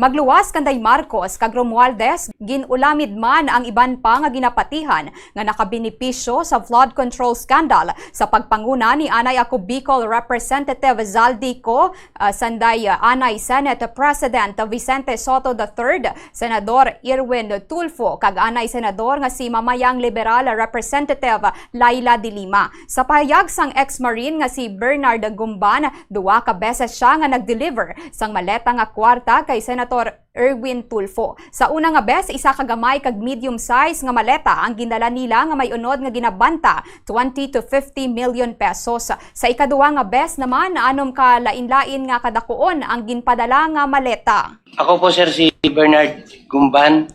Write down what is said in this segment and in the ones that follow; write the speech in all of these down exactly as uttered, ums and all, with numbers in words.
Magluwas kanday Marcos kag Romualdez, gin-ulamid man ang iban pa nga ginapatihan nga nakabenepisyo sa flood control scandal sa pagpanguna ni anay ako Bicol Representative Zaldy Co, ah, sanday, ah, anay Senate President Vicente Sotto the third, Senador Erwin Tulfo, kag anay Senador nga si Mamayang Liberal Representative Leila de Lima. Sa pahayag sang ex-Marine nga si Bernard Gumban, duha ka beses sia nga nag-deliver sang maleta nga kwarta kay Senator Erwin Tulfo. Sa una nga bes, isa ka gamay kag medium size nga maleta ang gindala nila nga may unod nga ginabanta twenty to fifty million pesos. Sa ikaduha nga bes naman, anom ka lain-lain nga kadakuon ang ginpadala nga maleta. Ako po, sir, si Bernard Gumban.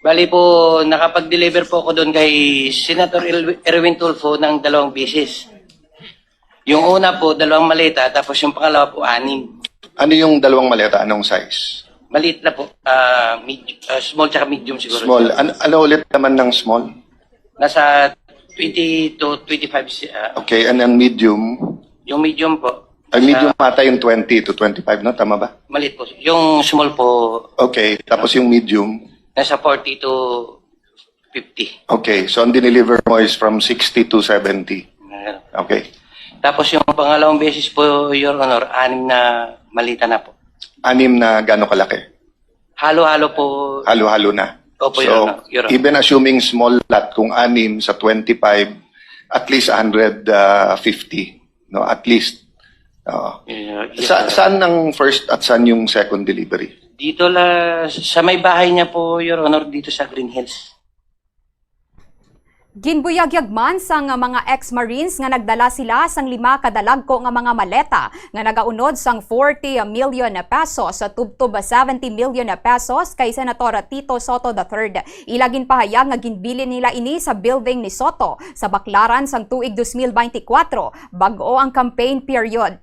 Bali po, nakapag-deliver po ako doon kay Senator El-, Erwin Tulfo ng dalawang beses. Yung una po, dalawang maleta, tapos yung pangalawa po, anim. Ano yung dalawang maleta? Anong size? Maliit na po. Ah, med-, ah, small tsaka medium siguro. Small. An-, ano ulit naman ng small? Nasa twenty to twenty-five si-, ah. Okay, and ang medium? Yung medium po. Ang medium ata yung twenty to twenty-five, no? Tama ba? Maliit po. Yung small po. Okay, tapos yung medium? Nasa forty to fifty. Okay, so ang dineliver mo is from sixty to seventy. Meron. Okay. Tapos yung pangalawang beses po, Your Honor, anim na malita na po. Anim na gaano kalaki? Halo-halo po. Halo-halo na. Opo, Your Honor. So, even assuming small lot, kung anim sa twenty-five, at least a hundred fifty, no? At least. Oo. Yeah, yes, Sa, sir. Saan ang first at saan yung second delivery? Dito la, sa may bahay niya po, Your Honor, dito sa Green Hills. Ginbuyagyag man sang mga ex-Marines nga nagdala sila sang lima ka dalagko nga mga maleta nga nagaunod sang forty million pesos tubtob seventy million pesos kay Senator Tito Sotto the third. Ila ginpahayag nga ginbilin nila ini sa building ni Sotto sa Baclaran sang tuig dos mil beintikwatro, bag-o ang campaign period.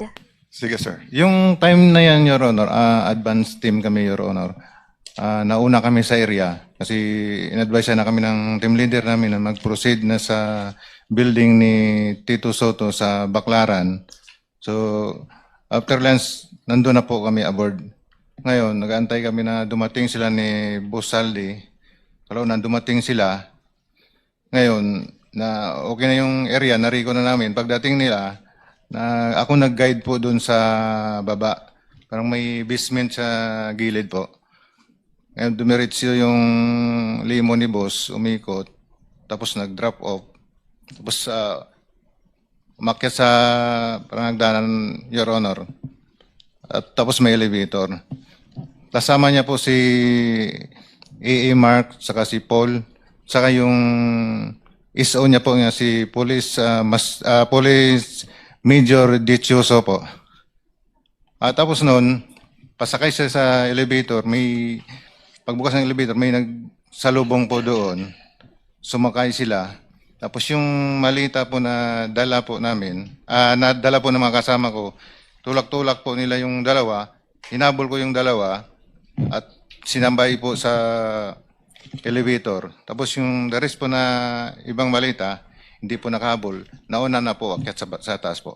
Sige, sir. Yung time na yan, Your Honor, ah, advance team kami, Your Honor. Ah, nauna kami sa area kasi in-advise na kami ng team leader namin na mag-proceed na sa building ni Tito Sotto sa Baclaran. So, after lunch, nandun na po kami aboard. Ngayon, nag-aantay kami na dumating sila ni Boss Zaldy. Pero nang dumating sila, ngayon, na okay na yung area, nariko na namin. Pagdating nila, na, ako nag-guide po dun sa baba. Parang may basement sa gilid po. Ngayon, dumiretso yung limo ni boss, umikot, tapos nag-drop off. Tapos, ah, umakyat sa panagdanan, Your Honor. At tapos may elevator. Kasama niya po si A A Mark, saka si Paul, saka yung S O niya po nga si Police, ah, Mas-, ah, Police Major Dichoso po. Ah, tapos noon, pasakay siya sa elevator, may, pagbukas ng elevator, may nagsalubong po doon. Sumakay sila. Tapos yung malita po na dala po namin, ah, na dala po ng mga kasama ko, tulak-tulak po nila yung dalawa, hinabol ko yung dalawa, at sinambay po sa elevator. Tapos yung the rest po na ibang malita, hindi po nakahabol, nauna na po, akyat sa, sa taas po.